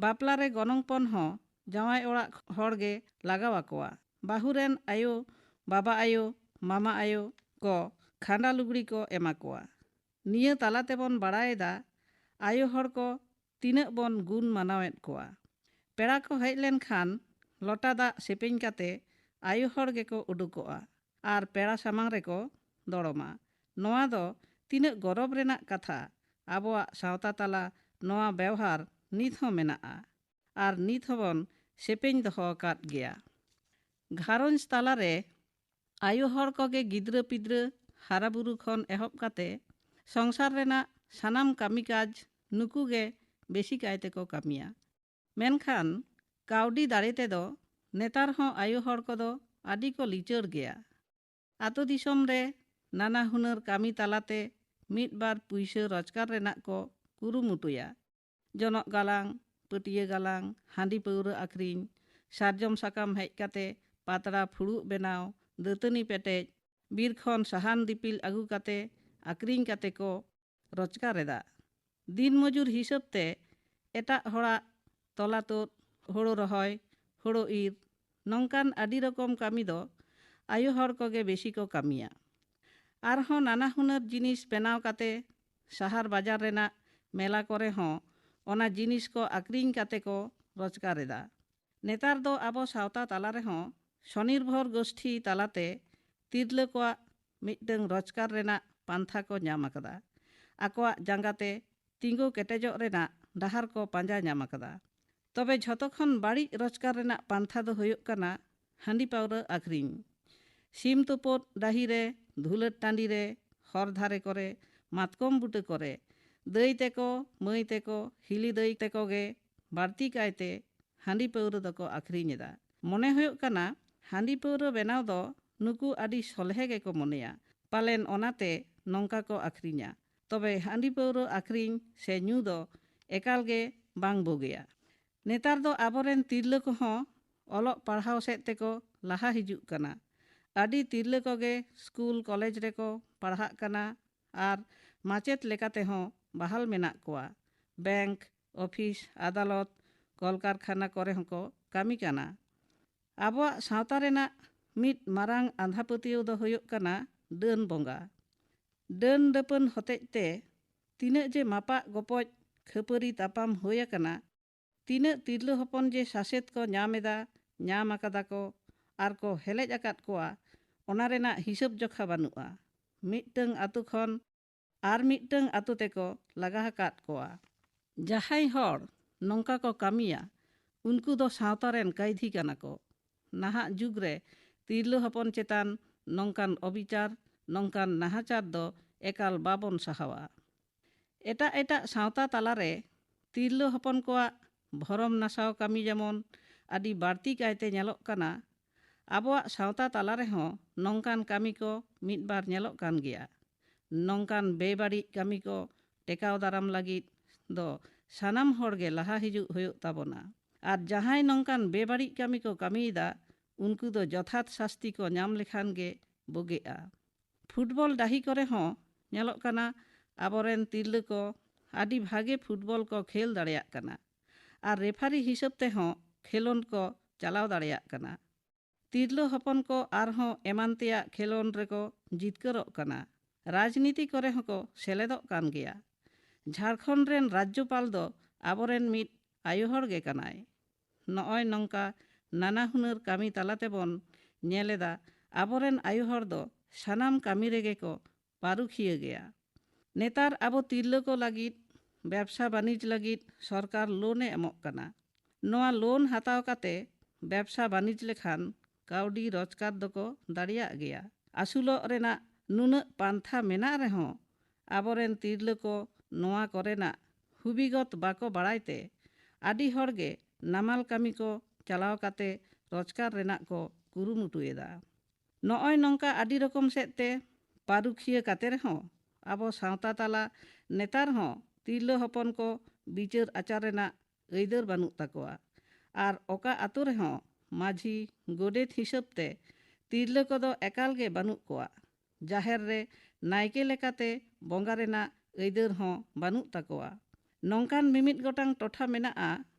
ᱵᱟᱯᱞᱟ ᱨᱮ ᱜᱚᱱᱚᱝ ᱯᱚᱱ ᱦᱚᱸ ᱡᱟᱶᱟᱭ ᱚᱲᱟᱜ ᱦᱚᱲ ᱜᱮ ᱞᱟᱜᱟᱣ ᱟᱠᱚᱣᱟ᱾ ᱵᱟᱹᱦᱩ ᱨᱮᱱ ᱟᱭᱳ, ᱵᱟᱵᱟ ᱟᱭᱳ, ᱢᱟᱢᱟ ᱟᱭᱳ ᱠᱚ ᱠᱷᱟᱸᱰᱟ ᱞᱩᱜᱽᱲᱤ ᱠᱚ ᱮᱢᱟ ᱠᱚᱣᱟ᱾ ᱱᱤᱭᱟᱹ ᱛᱟᱞᱟ ᱛᱮᱵᱚᱱ ᱵᱟᱲᱟᱭᱮᱫᱟ ᱟᱭᱳ ᱦᱚᱲ ᱠᱚ ᱛᱤᱱᱟᱹᱜ ᱵᱚᱱ ᱜᱩᱱ ᱢᱟᱱᱟᱣᱮᱫ ᱠᱚᱣᱟ᱾ ᱯᱮᱲᱟ ᱠᱚ ᱦᱮᱡ ᱞᱮᱱᱠᱷᱟᱱ ᱞᱚᱴᱟ ᱫᱟᱜ ᱥᱮᱯᱮᱧ ᱠᱟᱛᱮ ᱟᱭᱳ ᱦᱚᱲ ᱜᱮᱠᱚ ᱩᱰᱩᱠᱚᱜᱼᱟ ᱟᱨ ᱯᱮᱲᱟ ᱥᱟᱢᱟᱝ ᱨᱮᱠᱚ ᱫᱚᱲᱚᱢᱟ᱾ ᱱᱚᱣᱟ ᱫᱚ ᱛᱤᱱᱟᱹᱜ ᱜᱚᱨᱚᱵᱽ ᱨᱮᱱᱟᱜ ᱠᱟᱛᱷᱟ! ᱟᱵᱚᱣᱟᱜ ᱥᱟᱶᱛᱟ ᱛᱟᱞᱟ ᱱᱚᱣᱟ ᱵᱮᱣᱦᱟᱨ ᱱᱤᱛ ᱦᱚᱸ ᱢᱮᱱᱟᱜᱼᱟ ᱟᱨ ᱱᱤᱛ ᱦᱚᱸᱵᱚᱱ ᱥᱮᱯᱮᱧ ᱫᱚᱦᱚ ᱟᱠᱟᱫ ᱜᱮᱭᱟ᱾ ᱜᱷᱟᱨᱚᱸᱡᱽ ᱛᱟᱞᱟᱨᱮ ᱟᱭᱳ ᱦᱚᱲ ᱠᱚᱜᱮ ᱜᱤᱫᱽᱨᱟᱹ ᱯᱤᱫᱽᱨᱟᱹ ᱦᱟᱨᱟ ᱵᱩᱨᱩ ᱠᱷᱚᱱ ᱮᱦᱚᱵ ᱠᱟᱛᱮ ᱥᱚᱝᱥᱟᱨ ᱨᱮᱱᱟᱜ ᱥᱟᱱᱟᱢ ᱠᱟᱹᱢᱤ ᱠᱟᱡᱽ ᱱᱩᱠᱩ ᱜᱮ ᱵᱮᱥᱤ ᱠᱟᱭ ᱛᱮᱠᱚ ᱠᱟᱹᱢᱤᱭᱟ᱾ ᱢᱮᱱᱠᱷᱟᱱ ᱠᱟᱹᱣᱰᱤ ᱫᱟᱲᱮ ᱛᱮᱫᱚ ᱱᱮᱛᱟᱨ ᱦᱚᱸ ᱟᱭᱳ ᱦᱚᱲ ᱠᱚᱫᱚ ᱟᱹᱰᱤ ᱠᱚ ᱞᱤᱪᱟᱹᱲ ᱜᱮᱭᱟ᱾ ᱟᱛᱳ ᱫᱤᱥᱚᱢ ᱨᱮ ᱱᱟᱱᱟ ᱦᱩᱱᱟᱹᱨ ᱠᱟᱹᱢᱤ ᱛᱟᱞᱟᱛᱮ ᱢᱤᱫ ᱵᱟᱨ ᱯᱩᱭᱥᱟᱹ ᱨᱳᱡᱽᱜᱟᱨ ᱨᱮᱱᱟᱜ ᱠᱚ ᱠᱩᱨᱩᱢᱩᱴᱩᱭᱟ᱾ ᱡᱚᱱᱚᱜ ᱜᱟᱞᱟᱝ, ᱯᱟᱹᱴᱭᱟᱹ ᱜᱟᱞᱟᱝ, ᱦᱟᱺᱰᱤ ᱯᱟᱹᱣᱨᱟᱹ ᱟᱹᱠᱷᱨᱤᱧ, ᱥᱟᱨᱡᱚᱢ ᱥᱟᱠᱟᱢ ᱦᱮᱡ ᱠᱟᱛᱮ ᱯᱟᱛᱲᱟ ᱯᱷᱩᱲᱩᱜ ᱵᱮᱱᱟᱣ, ᱫᱟᱹᱛᱟᱹᱱᱤ ᱯᱮᱴᱮᱡ, ᱵᱤᱨ ᱠᱷᱚᱱ ᱥᱟᱦᱟᱱ ᱫᱤᱯᱤᱞ ᱟᱹᱜᱩ ᱠᱟᱛᱮ ᱟᱹᱠᱷᱨᱤᱧ ᱠᱟᱛᱮ ᱠᱚ ᱨᱳᱡᱽᱜᱟᱨ ᱮᱫᱟ᱾ ᱫᱤᱱ ᱢᱚᱡᱩᱨ ᱦᱤᱥᱟᱹᱵ ᱛᱮ ᱮᱴᱟᱜ ᱦᱚᱲᱟᱜ ᱛᱚᱞᱟ ᱛᱩᱫ, ᱦᱳᱲᱳ ᱨᱚᱦᱚᱭ, ᱦᱳᱲᱳ ᱤᱨ, ᱱᱚᱝᱠᱟᱱ ᱟᱹᱰᱤ ᱨᱚᱠᱚᱢ ᱠᱟᱹᱢᱤ ᱫᱚ ᱟᱭᱳ ᱦᱚᱲ ᱠᱚᱜᱮ ᱵᱮᱥᱤ ᱠᱚ ᱠᱟᱹᱢᱤᱭᱟ᱾ ᱟᱨᱦᱚᱸ ᱱᱟᱱᱟ ᱦᱩᱱᱟᱹᱨ ᱡᱤᱱᱤᱥ ᱵᱮᱱᱟᱣ ᱠᱟᱛᱮ ᱥᱟᱦᱟᱨ ᱵᱟᱡᱟᱨ ᱨᱮᱱᱟᱜ ᱢᱮᱞᱟ ᱠᱚᱨᱮ ᱦᱚᱸ ᱚᱱᱟ ᱡᱤᱱᱤᱥ ᱠᱚ ᱟᱹᱠᱷᱨᱤᱧ ᱠᱟᱛᱮ ᱠᱚ ᱨᱳᱡᱽᱜᱟᱨ ᱮᱫᱟ᱾ ᱱᱮᱛᱟᱨ ᱫᱚ ᱟᱵᱚ ᱥᱟᱶᱛᱟ ᱛᱟᱞᱟ ᱨᱮᱦᱚᱸ ᱥᱚᱱᱤᱨᱵᱷᱚᱨ ᱜᱳᱥᱴᱷᱤ ᱛᱟᱞᱟᱛᱮ ᱛᱤᱨᱞᱟᱹ ᱠᱚᱣᱟᱜ ᱢᱤᱫᱴᱟᱝ ᱨᱳᱡᱽᱜᱟᱨ ᱨᱮᱱᱟᱜ ᱯᱟᱱᱛᱷᱟ ᱠᱚ ᱧᱟᱢ ᱟᱠᱟᱫᱟ᱾ ᱟᱠᱚᱣᱟᱜ ᱡᱟᱸᱜᱟ ᱛᱮ ᱛᱤᱸᱜᱩ ᱠᱮᱴᱮᱡᱚᱜ ᱨᱮᱱᱟᱜ ᱰᱟᱦᱟᱨ ᱠᱚ ᱯᱟᱸᱡᱟ ᱧᱟᱢ ᱟᱠᱟᱫᱟ᱾ ᱛᱚᱵᱮ ᱡᱷᱚᱛᱚ ᱠᱷᱚᱱ ᱵᱟᱹᱲᱤᱡ ᱨᱳᱡᱽᱜᱟᱨ ᱨᱮᱱᱟᱜ ᱯᱟᱱᱛᱷᱟ ᱫᱚ ᱦᱩᱭᱩᱜ ᱠᱟᱱᱟ ᱦᱟᱺᱰᱤ ᱯᱟᱹᱣᱨᱟᱹ ᱟᱹᱠᱷᱨᱤᱧ᱾ ᱥᱤᱢ ᱛᱩᱯᱩᱫ ᱰᱟᱹᱦᱤ ᱨᱮ, ᱫᱷᱩᱞᱟᱹᱴ ᱴᱟᱺᱰᱤ ᱨᱮ, ᱦᱚᱨ ᱫᱷᱟᱨᱮ ᱠᱚᱨᱮ, ᱢᱟᱛᱠᱚᱢ ᱵᱩᱴᱟᱹ ᱠᱚᱨᱮ ᱫᱟᱹᱭ ᱛᱮᱠᱚ, ᱢᱟᱹᱭ ᱛᱮᱠᱚ, ᱦᱤᱞᱤ ᱫᱟᱹᱭ ᱛᱮᱠᱚ ᱜᱮ ᱵᱟᱹᱲᱛᱤ ᱠᱟᱭᱛᱮ ᱦᱟᱺᱰᱤ ᱯᱟᱹᱣᱨᱟᱹ ᱫᱚᱠᱚ ᱟᱹᱠᱷᱨᱤᱧ ᱮᱫᱟ᱾ ᱢᱚᱱᱮ ᱦᱩᱭᱩᱜ ᱠᱟᱱᱟ ᱦᱟᱺᱰᱤ ᱯᱟᱹᱣᱨᱟᱹ ᱵᱮᱱᱟᱣ ᱫᱚ ᱱᱩᱠᱩ ᱟᱹᱰᱤ ᱥᱚᱞᱦᱮ ᱜᱮᱠᱚ ᱢᱚᱱᱮᱭᱟ, ᱯᱟᱞᱮᱱ ᱚᱱᱟᱛᱮ ᱱᱚᱝᱠᱟ ᱠᱚ ᱟᱹᱠᱷᱨᱤᱧᱟ᱾ ᱛᱚᱵᱮ ᱦᱟᱺᱰᱤ ᱯᱟᱹᱣᱨᱟᱹ ᱟᱹᱠᱷᱨᱤᱧ ᱥᱮ ᱧᱩ ᱫᱚ ᱮᱠᱟᱞ ᱜᱮ ᱵᱟᱝ ᱵᱩᱜᱤᱭᱟ᱾ ᱱᱮᱛᱟᱨ ᱫᱚ ᱟᱵᱚᱨᱮᱱ ᱛᱤᱨᱞᱟᱹ ᱠᱚᱦᱚᱸ ᱚᱞᱚᱜ ᱯᱟᱲᱦᱟᱣ ᱥᱮᱫ ᱛᱮᱠᱚ ᱞᱟᱦᱟ ᱦᱤᱡᱩᱜ ᱠᱟᱱᱟ᱾ ᱟᱹᱰᱤ ᱛᱤᱨᱞᱟᱹ ᱠᱚᱜᱮ ᱥᱠᱩᱞ ᱠᱚᱞᱮᱡᱽ ᱨᱮᱠᱚ ᱯᱟᱲᱦᱟᱜ ᱠᱟᱱᱟ ᱟᱨ ᱢᱟᱪᱮᱫ ᱞᱮᱠᱟ ᱛᱮᱦᱚᱸ ᱵᱟᱦᱟᱞ ᱢᱮᱱᱟᱜ ᱠᱚᱣᱟ᱾ ᱵᱮᱝᱠ, ᱚᱯᱷᱤᱥ, ᱟᱫᱟᱞᱚᱛ, ᱠᱚᱞᱠᱟᱨᱠᱷᱟᱱᱟ ᱠᱚᱨᱮ ᱦᱚᱸᱠᱚ ᱠᱟᱹᱢᱤ ᱠᱟᱱᱟ᱾ ᱟᱵᱚᱣᱟᱜ ᱥᱟᱶᱛᱟ ᱨᱮᱱᱟᱜ ᱢᱤᱫ ᱢᱟᱨᱟᱝ ᱟᱸᱫᱷᱟ ᱯᱟᱹᱛᱭᱟᱹᱣ ᱫᱚ ᱦᱩᱭᱩᱜ ᱠᱟᱱᱟ ᱰᱟᱹᱱ ᱵᱚᱸᱜᱟ᱾ ᱰᱟᱹᱱ ᱰᱟᱹᱯᱟᱹᱱ ᱦᱚᱛᱮᱡ ᱛᱮ ᱛᱤᱱᱟᱹᱜ ᱡᱮ ᱢᱟᱯᱟᱜ ᱜᱚᱯᱚᱡ, ᱠᱷᱟᱹᱯᱟᱹᱨᱤ ᱛᱟᱯᱟᱢ ᱦᱩᱭ ᱟᱠᱟᱱᱟ, ᱛᱤᱱᱟᱹᱜ ᱛᱤᱨᱞᱟᱹ ᱦᱚᱯᱚᱱ ᱡᱮ ᱥᱟᱥᱮᱛ ᱠᱚ ᱧᱟᱢ ᱮᱫᱟ, ᱧᱟᱢ ᱟᱠᱟᱫᱟ ᱠᱚ ᱟᱨ ᱠᱚ ᱦᱮᱞᱮᱡ ᱟᱠᱟᱫ ᱠᱚᱣᱟ, ᱚᱱᱟ ᱨᱮᱱᱟᱜ ᱦᱤᱥᱟᱹᱵ ᱡᱚᱠᱷᱟ ᱵᱟᱹᱱᱩᱜᱼᱟ᱾ ᱢᱤᱫᱴᱟᱹᱝ ᱟᱛᱳ ᱠᱷᱚᱱ ᱟᱨ ᱢᱤᱫᱴᱟᱹᱝ ᱟᱛᱳ ᱛᱮᱠᱚ ᱞᱟᱜᱟ ᱟᱠᱟᱫ ᱠᱚᱣᱟ᱾ ᱡᱟᱦᱟᱸᱭ ᱦᱚᱲ ᱱᱚᱝᱠᱟ ᱠᱚ ᱠᱟᱹᱢᱤᱭᱟ, ᱩᱱᱠᱩ ᱫᱚ ᱥᱟᱶᱛᱟ ᱨᱮᱱ ᱠᱟᱹᱭᱫᱷᱤ ᱠᱟᱱᱟ ᱠᱚ᱾ ᱱᱟᱦᱟᱜ ᱡᱩᱜᱽ ᱨᱮ ᱛᱤᱨᱞᱟᱹ ᱦᱚᱯᱚᱱ ᱪᱮᱛᱟᱱ ᱱᱚᱝᱠᱟᱱ ᱚᱵᱤᱪᱟᱨ, ᱱᱚᱝᱠᱟᱱ ᱱᱟᱦᱟᱪᱟᱨ ᱫᱚ ᱮᱠᱟᱞ ᱵᱟᱵᱚᱱ ᱥᱟᱦᱟᱣᱟ᱾ ᱮᱴᱟᱜ ᱮᱴᱟᱜ ᱥᱟᱶᱛᱟ ᱛᱟᱞᱟᱨᱮ ᱛᱤᱨᱞᱟᱹ ᱦᱚᱯᱚᱱ ᱠᱚᱣᱟᱜ ᱵᱷᱚᱨᱚᱢ ᱱᱟᱥᱟᱣ ᱠᱟᱹᱢᱤ ᱡᱮᱢᱚᱱ ᱟᱹᱰᱤ ᱵᱟᱹᱲᱛᱤ ᱠᱟᱭᱛᱮ ᱧᱮᱞᱚᱜ ᱠᱟᱱᱟ, ᱟᱵᱚᱣᱟᱜ ᱥᱟᱶᱛᱟ ᱛᱟᱞᱟ ᱨᱮᱦᱚᱸ ᱱᱚᱝᱠᱟᱱ ᱠᱟᱹᱢᱤ ᱠᱚ ᱢᱤᱫ ᱵᱟᱨ ᱧᱮᱞᱚᱜ ᱠᱟᱱ ᱜᱮᱭᱟ᱾ ᱱᱚᱝᱠᱟᱱ ᱵᱮᱵᱟᱹᱲᱤᱡ ᱠᱟᱹᱢᱤ ᱠᱚ ᱴᱮᱠᱟᱣ ᱫᱟᱨᱟᱢ ᱞᱟᱹᱜᱤᱫ ᱫᱚ ᱥᱟᱱᱟᱢ ᱦᱚᱲ ᱜᱮ ᱞᱟᱦᱟ ᱦᱤᱡᱩᱜ ᱦᱩᱭᱩᱜ ᱛᱟᱵᱚᱱᱟ᱾ ᱟᱨ ᱡᱟᱦᱟᱸᱭ ᱱᱚᱝᱠᱟᱱ ᱵᱮᱵᱟᱹᱲᱤᱡ ᱠᱟᱹᱢᱤ ᱠᱚ ᱠᱟᱹᱢᱤᱭᱮᱫᱟ, ᱩᱱᱠᱩ ᱫᱚ ᱡᱚᱛᱷᱟᱛ ᱥᱟᱥᱛᱤ ᱠᱚ ᱧᱟᱢ ᱞᱮᱠᱷᱟᱱ ᱜᱮ ᱵᱩᱜᱤᱜᱼᱟ᱾ ᱯᱷᱩᱴᱵᱚᱞ ᱰᱟᱹᱦᱤ ᱠᱚᱨᱮ ᱦᱚᱸ ᱧᱮᱞᱚᱜ ᱠᱟᱱᱟ, ᱟᱵᱚᱨᱮᱱ ᱛᱤᱨᱞᱟᱹ ᱠᱚ ᱟᱹᱰᱤ ᱵᱷᱟᱜᱮ ᱯᱷᱩᱴᱵᱚᱞ ᱠᱚ ᱠᱷᱮᱞ ᱫᱟᱲᱮᱭᱟᱜ ᱠᱟᱱᱟ ᱟᱨ ᱨᱮᱯᱷᱟᱨᱤ ᱦᱤᱥᱟᱹᱵ ᱛᱮᱦᱚᱸ ᱠᱷᱮᱞᱳᱸᱰ ᱠᱚ ᱪᱟᱞᱟᱣ ᱫᱟᱲᱮᱭᱟᱜ ᱠᱟᱱᱟ᱾ ᱛᱤᱨᱞᱟᱹ ᱦᱚᱯᱚᱱ ᱠᱚ ᱟᱨᱦᱚᱸ ᱮᱢᱟᱱ ᱛᱮᱭᱟᱜ ᱠᱷᱮᱞᱳᱸᱰ ᱨᱮᱠᱚ ᱡᱤᱛᱠᱟᱹᱨᱚᱜ ᱠᱟᱱᱟ᱾ ᱨᱟᱡᱽᱱᱤᱛᱤ ᱠᱚᱨᱮ ᱦᱚᱸᱠᱚ ᱥᱮᱞᱮᱫᱚᱜ ᱠᱟᱱ ᱜᱮᱭᱟ᱾ ᱡᱷᱟᱲᱠᱷᱚᱸᱰ ᱨᱮᱱ ᱨᱟᱡᱽᱡᱚᱯᱟᱞ ᱫᱚ ᱟᱵᱚᱨᱮᱱ ᱢᱤᱫ ᱟᱭᱳ ᱦᱚᱲ ᱜᱮ ᱠᱟᱱᱟᱭ᱾ ᱱᱚᱜᱼᱚᱭ ᱱᱚᱝᱠᱟ ᱱᱟᱱᱟ ᱦᱩᱱᱟᱹᱨ ᱠᱟᱹᱢᱤ ᱛᱟᱞᱟ ᱛᱮᱵᱚᱱ ᱧᱮᱞ ᱮᱫᱟ, ᱟᱵᱚᱨᱮᱱ ᱟᱭᱳ ᱦᱚᱲ ᱫᱚ ᱥᱟᱱᱟᱢ ᱠᱟᱹᱢᱤ ᱨᱮᱜᱮ ᱠᱚ ᱯᱟᱹᱨᱩᱠᱷᱤᱭᱟᱹ ᱜᱮᱭᱟ᱾ ᱱᱮᱛᱟᱨ ᱟᱵᱚ ᱛᱤᱨᱞᱟᱹ ᱠᱚ ᱞᱟᱹᱜᱤᱫ ᱵᱮᱵᱽᱥᱟ ᱵᱟᱹᱱᱤᱡᱽ ᱞᱟᱹᱜᱤᱫ ᱥᱚᱨᱠᱟᱨ ᱞᱳᱱ ᱮ ᱮᱢᱚᱜ ᱠᱟᱱᱟ᱾ ᱱᱚᱣᱟ ᱞᱳᱱ ᱦᱟᱛᱟᱣ ᱠᱟᱛᱮ ᱵᱮᱵᱽᱥᱟ ᱵᱟᱹᱱᱤᱡᱽ ᱞᱮᱠᱷᱟᱱ ᱠᱟᱹᱣᱰᱤ ᱨᱳᱡᱽᱜᱟᱨ ᱫᱚᱠᱚ ᱫᱟᱲᱮᱭᱟᱜ ᱜᱮᱭᱟ᱾ ᱟᱹᱥᱩᱞᱚᱜ ᱨᱮᱱᱟᱜ ᱱᱩᱱᱟᱹᱜ ᱯᱟᱱᱛᱷᱟ ᱢᱮᱱᱟᱜ ᱨᱮᱦᱚᱸ, ᱟᱵᱚᱨᱮᱱ ᱛᱤᱨᱞᱟᱹ ᱠᱚ ᱱᱚᱣᱟ ᱠᱚᱨᱮᱱᱟᱜ ᱦᱩᱵᱤᱜᱚᱛ ᱵᱟᱠᱚ ᱵᱟᱲᱟᱭ ᱛᱮ ᱟᱹᱰᱤ ᱦᱚᱲ ᱜᱮ ᱱᱟᱢᱟᱞ ᱠᱟᱹᱢᱤ ᱠᱚ ᱪᱟᱞᱟᱣ ᱠᱟᱛᱮ ᱨᱳᱡᱽᱜᱟᱨ ᱨᱮᱱᱟᱜ ᱠᱚ ᱠᱩᱨᱩᱢᱩᱴᱩᱭᱮᱫᱟ᱾ ᱱᱚᱜᱼᱚᱭ ᱱᱚᱝᱠᱟ ᱟᱹᱰᱤ ᱨᱚᱠᱚᱢ ᱥᱮᱫ ᱛᱮ ᱯᱟᱹᱨᱩᱠᱷᱤᱭᱟᱹ ᱠᱟᱛᱮ ᱨᱮᱦᱚᱸ ᱟᱵᱚ ᱥᱟᱶᱛᱟ ᱛᱟᱞᱟ ᱱᱮᱛᱟᱨ ᱦᱚᱸ ᱛᱤᱨᱞᱟᱹ ᱦᱚᱯᱚᱱ ᱠᱚ ᱵᱤᱪᱟᱹᱨ ᱟᱪᱟᱨ ᱨᱮᱱᱟᱜ ᱟᱹᱭᱫᱟᱹᱨ ᱵᱟᱹᱱᱩᱜ ᱛᱟᱠᱚᱣᱟ᱾ ᱟᱨ ᱚᱠᱟ ᱟᱛᱳ ᱨᱮᱦᱚᱸ ᱢᱟᱹᱡᱷᱤ, ᱜᱚᱰᱮᱛ ᱦᱤᱥᱟᱹᱵ ᱛᱮ ᱛᱤᱨᱞᱟᱹ ᱠᱚᱫᱚ ᱮᱠᱟᱞ ᱜᱮ ᱵᱟᱹᱱᱩᱜ ᱠᱚᱣᱟ᱾ ᱡᱟᱦᱮᱨ ᱨᱮ ᱱᱟᱭᱠᱮ ᱞᱮᱠᱟᱛᱮ ᱵᱚᱸᱜᱟ ᱨᱮᱱᱟᱜ ᱟᱹᱭᱫᱟᱹᱨ ᱦᱚᱸ ᱵᱟᱹᱱᱩᱜ ᱛᱟᱠᱚᱣᱟ᱾ ᱱᱚᱝᱠᱟᱱ ᱢᱤᱢᱤᱫ ᱜᱚᱴᱟᱝ ᱴᱚᱴᱷᱟ ᱢᱮᱱᱟᱜᱼᱟ,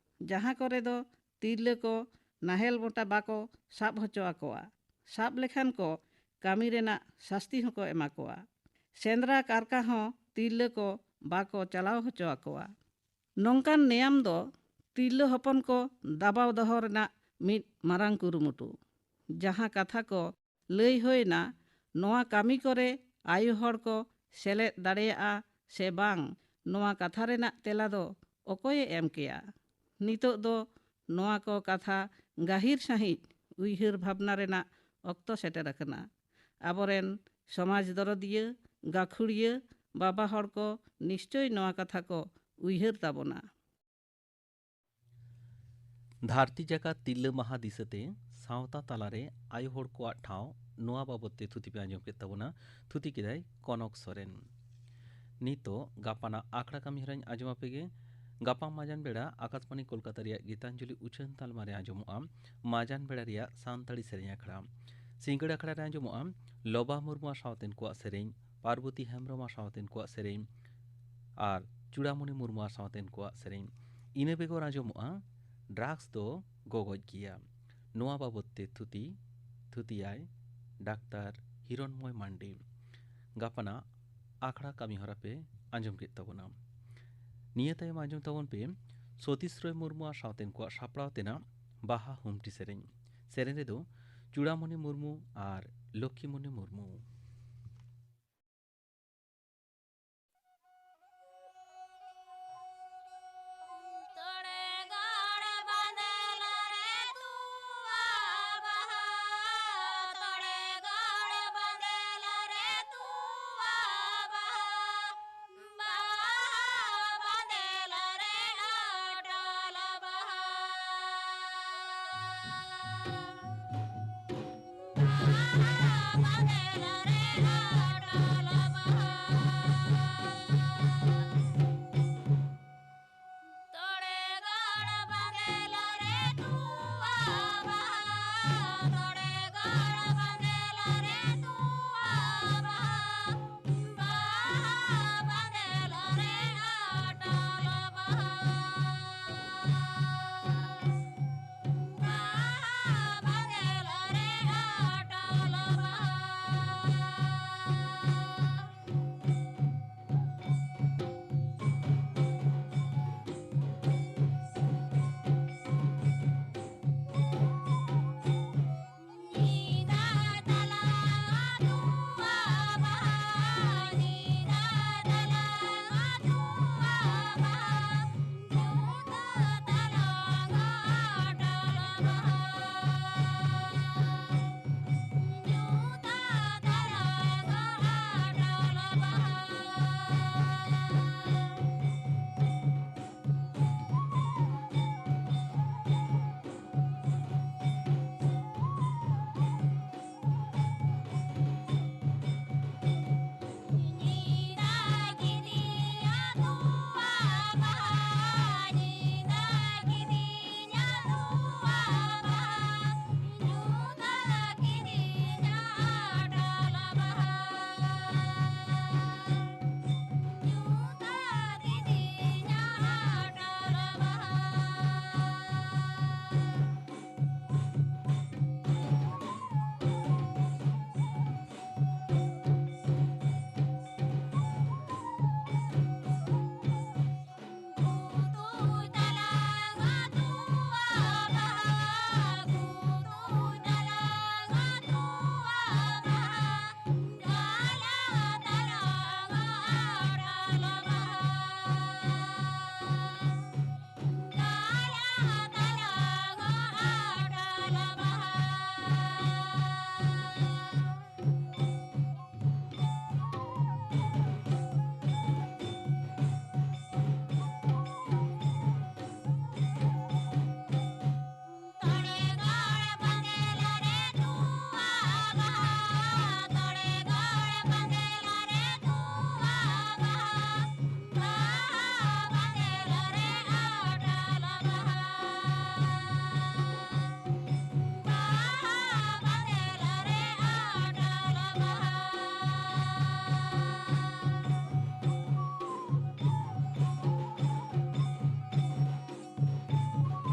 ᱡᱟᱦᱟᱸ ᱠᱚᱨᱮ ᱫᱚ ᱛᱤᱨᱞᱟᱹ ᱠᱚ ᱱᱟᱦᱮᱞ ᱵᱚᱴᱟ ᱵᱟᱠᱚ ᱥᱟᱵ ᱦᱚᱪᱚ ᱟᱠᱚᱣᱟ᱾ ᱥᱟᱵ ᱞᱮᱠᱷᱟᱱ ᱠᱚ ᱠᱟᱹᱢᱤ ᱨᱮᱱᱟᱜ ᱥᱟᱥᱛᱤ ᱦᱚᱸᱠᱚ ᱮᱢᱟ ᱠᱚᱣᱟ᱾ ᱥᱮᱸᱫᱽᱨᱟ ᱠᱟᱨᱠᱟ ᱦᱚᱸ ᱛᱤᱨᱞᱟᱹ ᱠᱚ ᱵᱟᱠᱚ ᱪᱟᱞᱟᱣ ᱦᱚᱪᱚ ᱟᱠᱚᱣᱟ᱾ ᱱᱚᱝᱠᱟᱱ ᱱᱮᱭᱟᱢ ᱫᱚ ᱛᱤᱨᱞᱟᱹ ᱦᱚᱯᱚᱱ ᱠᱚ ᱫᱟᱵᱟᱣ ᱫᱚᱦᱚ ᱨᱮᱱᱟᱜ ᱢᱤᱫ ᱢᱟᱨᱟᱝ ᱠᱩᱨᱩᱢᱩᱴᱩ᱾ ᱡᱟᱦᱟᱸ ᱠᱟᱛᱷᱟ ᱠᱚ ᱞᱟᱹᱭ ᱦᱩᱭᱱᱟ, ᱱᱚᱣᱟ ᱠᱟᱹᱢᱤ ᱠᱚᱨᱮ ᱟᱭᱳ ᱦᱚᱲ ᱠᱚ ᱥᱮᱞᱮᱫ ᱫᱟᱲᱮᱭᱟᱜᱼᱟ ᱥᱮ ᱵᱟᱝ, ᱱᱚᱣᱟ ᱠᱟᱛᱷᱟ ᱨᱮᱱᱟᱜ ᱛᱮᱞᱟ ᱫᱚ ᱚᱠᱚᱭᱮ ᱮᱢ ᱠᱮᱭᱟ? ᱱᱤᱛᱚᱜ ᱫᱚ ᱱᱚᱣᱟ ᱠᱚ ᱠᱟᱛᱷᱟ ᱜᱟᱹᱦᱤᱨ ᱥᱟᱺᱦᱤᱡ ᱩᱭᱦᱟᱹᱨ ᱵᱷᱟᱵᱽᱱᱟ ᱨᱮᱱᱟᱜ ᱚᱠᱛᱚ ᱥᱮᱴᱮᱨ ᱟᱠᱟᱱᱟ᱾ ᱟᱵᱚᱨᱮᱱ ᱥᱚᱢᱟᱡᱽ ᱫᱚᱨᱚᱫᱤᱭᱟᱹ, ᱜᱟᱹᱠᱷᱩᱲᱤᱭᱟᱹ ᱵᱟᱵᱟ ᱦᱚᱲ ᱠᱚ ᱱᱤᱥᱪᱚᱭ ᱱᱚᱣᱟ ᱠᱟᱛᱷᱟ ᱠᱚ ᱩᱭᱦᱟᱹᱨ ᱛᱟᱵᱚᱱᱟ᱾ ᱫᱷᱟᱹᱨᱛᱤ ᱡᱟᱠᱟᱛ ᱛᱤᱨᱞᱟᱹ ᱢᱟᱦᱟ ᱫᱤᱥᱟᱹᱛᱮ ᱥᱟᱶᱛᱟ ᱛᱟᱞᱟᱨᱮ ᱟᱭᱳ ᱦᱚᱲ ᱠᱚᱣᱟᱜ ᱴᱷᱟᱶ, ᱱᱚᱣᱟ ᱵᱟᱵᱚᱛ ᱛᱮ ᱛᱷᱩᱛᱤ ᱯᱮ ᱟᱸᱡᱚᱢ ᱠᱮᱫ ᱛᱟᱵᱚᱱᱟ᱾ ᱛᱷᱩᱛᱤ ᱠᱮᱫᱟᱭ ᱠᱚᱱᱚᱠ ᱥᱚᱨᱮᱱ᱾ ᱱᱤᱛᱚᱜ ᱜᱟᱯᱟᱱᱟᱜ ᱟᱠᱷᱲᱟ ᱠᱟᱹᱢᱤ ᱦᱚᱨᱟᱧ ᱟᱸᱡᱚᱢ ᱟᱯᱮ ᱜᱮ᱾ ᱜᱟᱯᱟ ᱢᱟᱡᱟᱱ ᱵᱮᱲᱟ ᱟᱠᱟᱥᱵᱟᱬᱤ ᱠᱳᱞᱠᱟᱛᱟ ᱨᱮᱭᱟᱜ ᱜᱤᱛᱟᱧᱡᱚᱞᱤ ᱩᱪᱷᱟᱹᱱ ᱛᱟᱞᱢᱟ ᱨᱮ ᱟᱸᱡᱚᱢᱚᱜᱼᱟ ᱢᱟᱡᱟᱱ ᱵᱮᱲᱟ ᱨᱮᱭᱟᱜ ᱥᱟᱱᱛᱟᱲᱤ ᱥᱮᱨᱮᱧ ᱟᱠᱷᱲᱟ᱾ ᱥᱤᱸᱜᱟᱹᱲ ᱟᱠᱷᱲᱟ ᱨᱮ ᱟᱸᱡᱚᱢᱚᱜᱼᱟ ᱞᱚᱵᱟ ᱢᱩᱨᱢᱩ ᱟᱨ ᱥᱟᱶᱛᱮᱱ ᱠᱚᱣᱟᱜ ᱥᱮᱨᱮᱧ, ᱯᱟᱨᱵᱚᱛᱤ ᱦᱮᱢᱵᱽᱨᱚᱢ ᱟᱨ ᱥᱟᱶᱛᱮᱱ ᱠᱚᱣᱟᱜ ᱥᱮᱨᱮᱧ, ᱟᱨ ᱪᱩᱲᱟᱢᱚᱱᱤ ᱢᱩᱨᱢᱩ ᱟᱨ ᱥᱟᱶᱛᱮᱱ ᱠᱚᱣᱟᱜ ᱥᱮᱨᱮᱧ᱾ ᱤᱱᱟᱹ ᱵᱮᱜᱚᱨ ᱟᱸᱡᱚᱢᱚᱜᱼᱟ ᱰᱨᱟᱜᱽᱥ ᱫᱚ ᱜᱚᱜᱚᱡ ᱜᱮᱭᱟ᱾ ᱱᱚᱣᱟ ᱵᱟᱵᱚᱛ ᱛᱮ ᱛᱷᱩᱛᱤ, ᱛᱷᱩᱛᱤᱭᱟᱭ ᱰᱟᱠᱛᱟᱨ ᱦᱤᱨᱚᱱᱢᱚᱭ ᱢᱟᱱᱰᱤ᱾ ᱜᱟᱯᱟᱱᱟᱜ ᱟᱠᱷᱲᱟ ᱠᱟᱹᱢᱤ ᱦᱚᱨᱟ ᱯᱮ ᱟᱸᱡᱚᱢ ᱠᱮᱫ ᱛᱟᱵᱚᱱᱟ᱾ ᱱᱤᱭᱟᱹ ᱛᱟᱭᱚᱢ ᱟᱸᱡᱚᱢ ᱛᱟᱵᱚᱱ ᱯᱮ ᱥᱚᱛᱤᱥ ᱨᱚᱭ ᱢᱩᱨᱢᱩ ᱟᱨ ᱥᱟᱶᱛᱮᱱ ᱠᱚᱣᱟᱜ ᱥᱟᱯᱲᱟᱣ ᱛᱮᱱᱟᱜ ᱵᱟᱦᱟ ᱦᱩᱢᱴᱤ ᱥᱮᱨᱮᱧ᱾ ᱥᱮᱨᱮᱧ ᱨᱮᱫᱚ ᱪᱩᱲᱟᱢᱚᱱᱤ ᱢᱩᱨᱢᱩ ᱟᱨ ᱞᱚᱠᱠᱷᱤᱢᱚᱱᱤ ᱢᱩᱨᱢᱩ᱾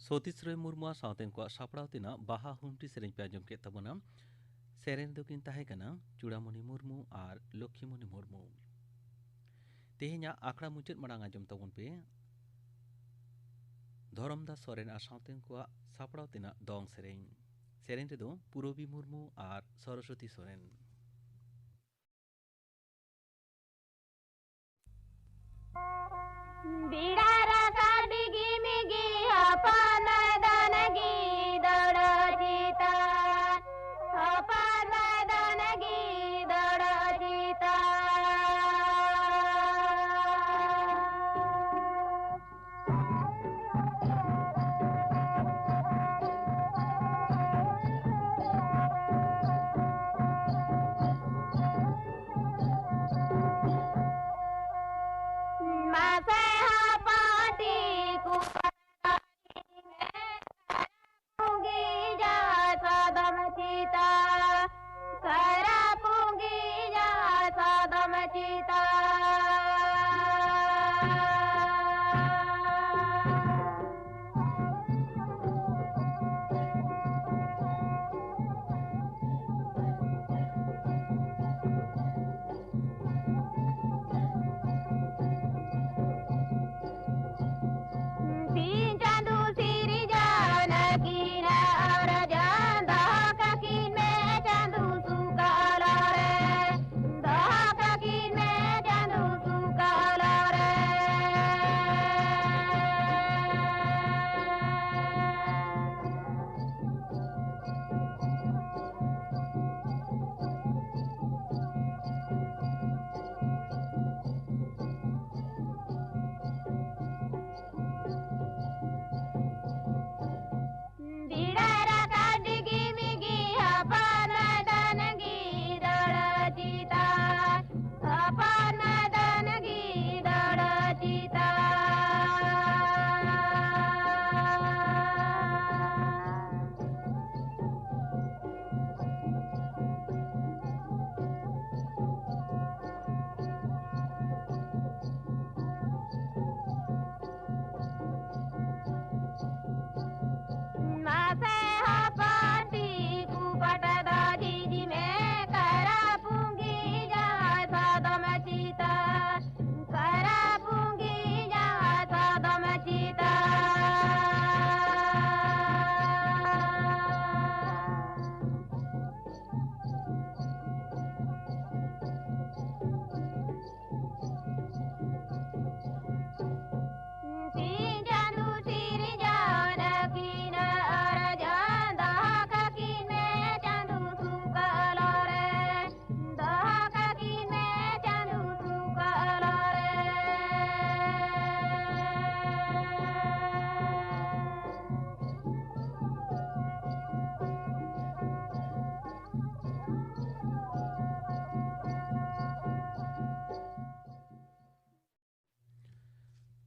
ᱥᱚᱛᱤᱥ ᱨᱚᱭ ᱢᱩᱨᱢᱩᱣᱟᱜ ᱥᱟᱶᱛᱮᱱ ᱠᱚᱣᱟᱜ ᱥᱟᱯᱲᱟᱣ ᱛᱮᱱᱟᱜ ᱵᱟᱦᱟ ᱦᱩᱢᱴᱤ ᱥᱮᱨᱮᱧ ᱯᱮ ᱟᱸᱡᱚᱢ ᱠᱮᱫ ᱛᱟᱵᱚᱱᱟ᱾ ᱥᱮᱨᱮᱧ ᱫᱚᱠᱤᱱ ᱛᱟᱦᱮᱸ ᱠᱟᱱᱟ ᱪᱩᱲᱟᱢᱚᱱᱤ ᱢᱩᱨᱢᱩ ᱟᱨ ᱞᱚᱠᱠᱷᱤᱢᱚᱱᱤ ᱢᱩᱨᱢᱩ᱾ ᱛᱮᱦᱮᱧᱟᱜ ᱟᱠᱷᱲᱟ ᱢᱩᱪᱟᱹᱫ ᱢᱟᱲᱟᱝ ᱟᱸᱡᱚᱢ ᱛᱟᱵᱚᱱ ᱯᱮ ᱫᱷᱚᱨᱚᱢᱫᱟᱥ ᱥᱚᱨᱮᱱ ᱟᱨ ᱥᱟᱶᱛᱮᱱ ᱠᱚᱣᱟᱜ ᱥᱟᱯᱲᱟᱣ ᱛᱮᱱᱟᱜ ᱫᱚᱝ ᱥᱮᱨᱮᱧ᱾ ᱥᱮᱨᱮᱧ ᱨᱮᱫᱚ ᱯᱩᱨᱚᱵᱤ ᱢᱩᱨᱢᱩ ᱟᱨ ᱥᱚᱨᱚᱥᱚᱛᱤ ᱥᱚᱨᱮᱱ᱾ ᱵᱮᱲᱟ ᱨᱟᱠᱟᱵ ᱰᱤᱜᱤ ᱢᱤᱜᱤ ᱦᱚᱯᱚᱱ ᱫᱚᱱ ᱜᱤ ᱫᱚᱲᱚ ᱪᱮᱛᱟᱱ, ᱦᱚᱯᱚᱱ ᱫᱚᱱ ᱜᱤ ᱫᱚᱲᱚ ᱪᱮᱛᱟᱱ᱾ ᱢᱟᱥᱮ ᱦᱚᱯᱚᱱ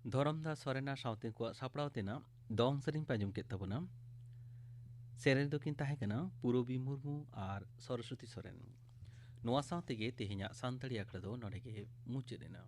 ᱫᱷᱚᱨᱚᱢᱫᱟᱥ ᱥᱚᱨᱮᱱᱟᱜ ᱥᱟᱶᱛᱮ ᱠᱚᱣᱟᱜ ᱥᱟᱯᱲᱟᱣ ᱛᱮᱱᱟᱜ ᱫᱚᱝ ᱥᱮᱨᱮᱧ ᱯᱮ ᱟᱸᱡᱚᱢ ᱠᱮᱫ ᱛᱟᱵᱚᱱᱟ᱾ ᱥᱮᱨᱮᱧ ᱫᱚᱠᱤᱱ ᱛᱟᱦᱮᱸ ᱠᱟᱱᱟ ᱯᱩᱨᱚᱵᱤ ᱢᱩᱨᱢᱩ ᱟᱨ ᱥᱚᱨᱚᱥᱚᱛᱤ ᱥᱚᱨᱮᱱ᱾ ᱱᱚᱣᱟ ᱥᱟᱶ ᱛᱮᱜᱮ ᱛᱮᱦᱮᱧᱟᱜ ᱥᱟᱱᱛᱟᱲᱤ ᱟᱠᱷᱲᱟ ᱫᱚ ᱱᱚᱰᱮ ᱜᱮ ᱢᱩᱪᱟᱹᱫ ᱮᱱᱟ᱾